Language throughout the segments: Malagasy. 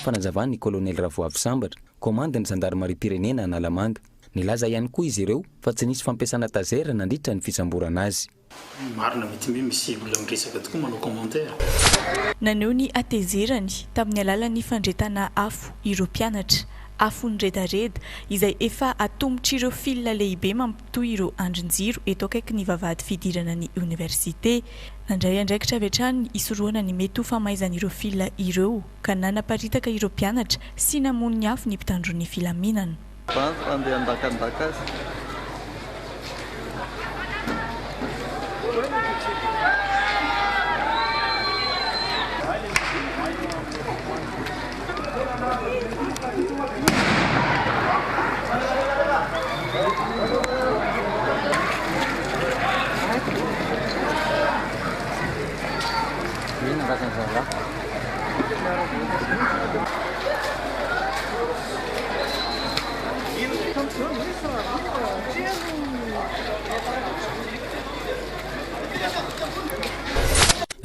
fanazavan'ny Kolonely Ravoavy Sambatra, komandin'ny zandarimariam-pirenena Analamanga. Nilaza ihany koa izy ireo fa tsy nisy fampiasana taser nandritra ny fisamborana azy. Marina mety hoe misy olona miresaka tokoa manao commentaire. Naneho ny hatezerany tamin'ny alalan'ny fandretana afo ireo mpianatra. Afo niredareda, izay efa atomotr'ireo fil lehibe mampitohy ireo andrin-jiro eto akaikin'ny vavahady fidirana ny oniversite. Nandray andraikitra avy hatrany hisorohana ny mety ho famaizan'ireo fil ireo ka nanaparitaka ireo mpianatra sy namono ny afo ny mpitandro ny filaminana. Bandy fa andeha handakandaka azy.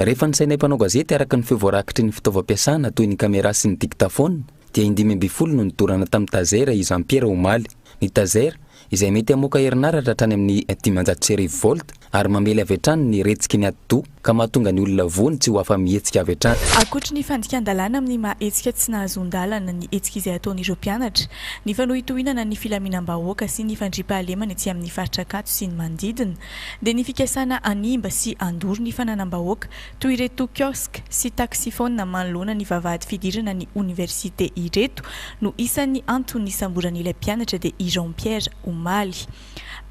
Rehefa nisainay mpanao gazety araka ny feo voarakitry ny fitaovam-piasana toy ny camera sy ny dictaphone dia in-dimy ambin'ny folo no nidorana tamin'ny taser i Jean Pierre omaly. Ny taser, izay mety hamoaka herinaratra hatrany amin'ny 1500 volts ary mamely avy hatrany ny retsiky ny atidoha ka mahatonga ny olona voany tsy ho afa-mihetsika avy hatrany. Ankoatry ny fandikan-dalàna amin'ny maha hetsika tsy nahazoan-dalana ny hetsika izay ataon'ireo mpianatra, ny fanohitohinana ny filaminam-bahoaka sy ny fandriampahalemana etsy amin'ny faritra Ankatso sy ny manodidina, dia ny fikasana hanimba sy handoro ny fananam-bahoaka toy ireto kiosque sy taxiphone manoloana ny vavahady fidirana ny oniversite ireto no isan'ny antony nisamboran'ilay mpianatra dia i Jean Pierre omaly.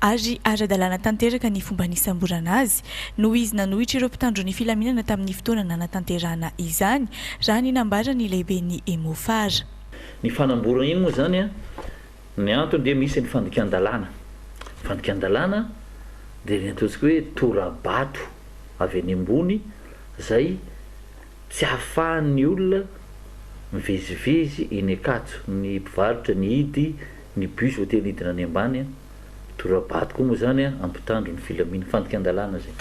Ary ara-dalàna tanteraka ny fomba nisamborana azy noho izy nanohitra ireo mpitandro ny filaminana tamin'ny fotoana nanatanterahana izany, raha ny nambaran'ny lehiben'ny Emofar. Ny fanamborana iny moa izany an, ny antony dia misy ny fandikan-dalàna. Fandikan-dalàna dia ny ataontsika hoe tora-bato avy any ambony izay tsy ahafahan'ny olona mivezivezy eny Ankatso, ny mpivarotra nihidy ny bus voatery nidina any ambany, tora-bato koa moa izany hampitandro ny filamina, fandikan-dalàna izay.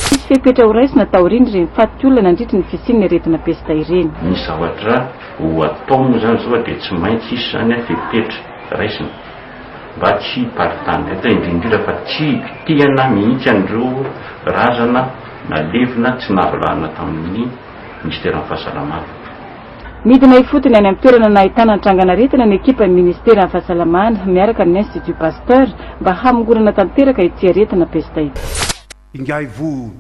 Hisy fepetra horaisina taorian'ireny faty olona nandritry ny fisian'ny aretina pesta ireny. Ny zavatra ho atao moa izany izao dia tsy maintsy hisy izany fepetra raisina mba tsy hiparitahan'ny aretina, indrindra indrindra fa tsy hikitihana mihitsy an'ireo razana nalevina tsy nahavalana tamin'ny minisiteran'ny fahasalamana. Midina ifotony any amin'ny toerana nahitana ny trangan'aretina ny ekipan'ny minisiteran'ny fahasalamana miaraka amin'ny Institut Pasteur mba hamongorana tanteraka ity aretina pesta ity. Ingahy voa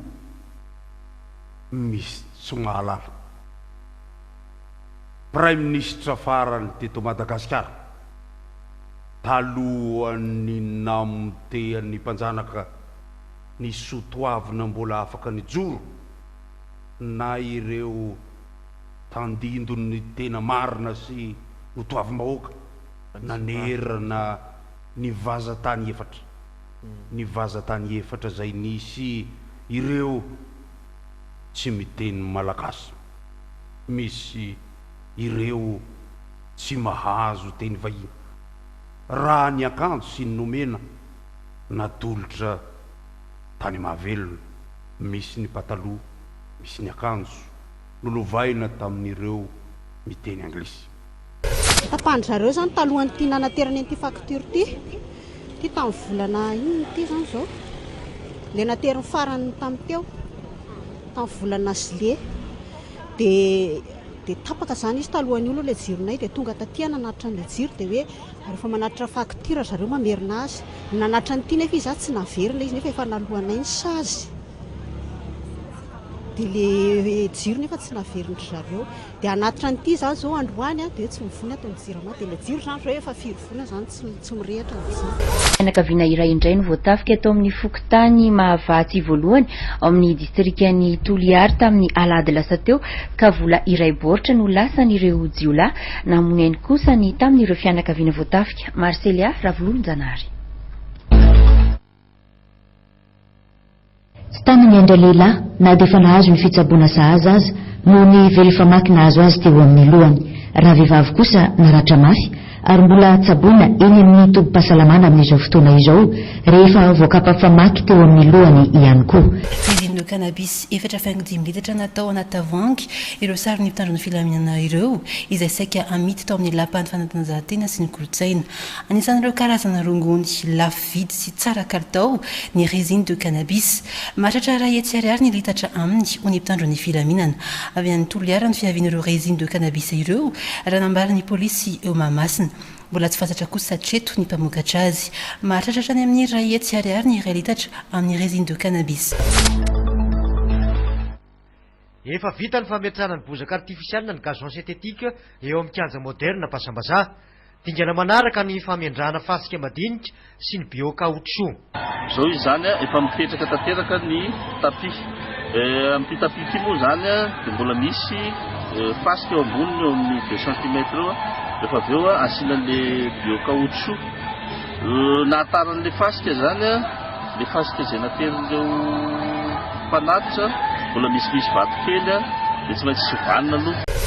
misy tsy mahalala. Praiminisitra farany teto Madagasikara talohan'ny namotehan'ny mpanjanaka ny soatoavina mbola afaka nijoro na ireo tandindon'ny tena marina sy notoavim-bahoaka nanerana ny vazantany efatra, ny vazantany efatra izay nisy ireo tsy miteny malagasy, misy ireo tsy mahazo teny vahiny, raha ny akanjo sy ny nomena natolotra tany Mahavelona, misy ny pataloha, misy ny akanjo nolovaina tamin'ireo miteny anglisy. Tapahan-dry zareo izany talohan'ity nanaterany an'ity facture ity, ity tamin'ny volana inona ity izany izao, ilay nateriny farany tamin'ny teo, tamin'ny volana juillet, dia dia tapaka izany izy talohan'io aloha ilay jironay dia tonga taty aho nanatitra an'ilay jiro dia hoe rehefa manatitra facture ry zareo mamerina azy, nanatitra an'ity nefa izy tsy naverina izy nefa efa naloanay ny sazy. Dia le jiro nefa tsy naverin-dry zareo. Dia hanatitra an'ity izaho izao androany an, dia hoe tsy mivoana ato amin'ny jirama. Dia ilay jiro izany izao efa firy volana izany tsy tsy mirehitra ny jiro. Fianakaviana iray indray no voatafika tao amin'ny fokontany Mahavatsy voalohany ao amin'ny distrikan'i Toliary tamin'ny alahady lasa teo ka vola iray baoritra no lasan'ireo jiolahy. Namoy ainy kosa ny tamin'ireo fianakaviana voatafika. Marcelia Ravololonjanahary. Tsy tana ny ain-dralehilahy na dia efa nahazo ny fitsaboana sahaza aza noho ny vely famaky nahazo azy teo amin'ny lohany. Ravehivavy kosa naratra mafy ary mbola tsaboina eny amin'ny tobim-pahasalamana amin'izao fotoana izao rehefa voakapa famaky teo amin'ny lohany ihany koa. cannabis 4,5 litatra natao anaty tavoahangy ireo saron'ny mpitandro ny filaminana ireo, izay saika hamidy tao amin'ny Lapan'ny fanatanjahantena sy ny kolontsaina. Anisan'ireo karazana rongony lafo vidy sy tsara kalitao ny résine de cannabis. Mahatratra 100 ariary ny litatra aminy, hoy ny mpitandro ny filaminana. Avy any Toliara ny fiavian'ireo résine de cannabis ireo, raha nambaran'ny polisy eo Mahamasina. Mbola tsy fantatra kosa hatreto ny mpamokatra azy. Mahatratra hatrany amin'ny 100 ariary ny iray litatra amin'ny résine de cannabis. Efa vita ny fametrahana ny bozaka artifisialy na ny gazon synthétique eo amin'ny kianja moderne Ampasambazaha. Dingana manaraka ny famendrahana fasika madinika sy ny bio-caoutchouc. Izao izy izany efa mipetraka tanteraka ny tapis. Amin'ity tapis ity moa izany dia mbola misy fasika eo amboniny eo amin'ny deux centimètres eo. Rehefa avy eo asiana an'ilay bio-caoutchouc. Nahatara an'ilay fasika izany, ilay fasika izay naterin'ireo mpanatitra, mbola misimisy vato kely dia tsy maintsy sivanina aloha.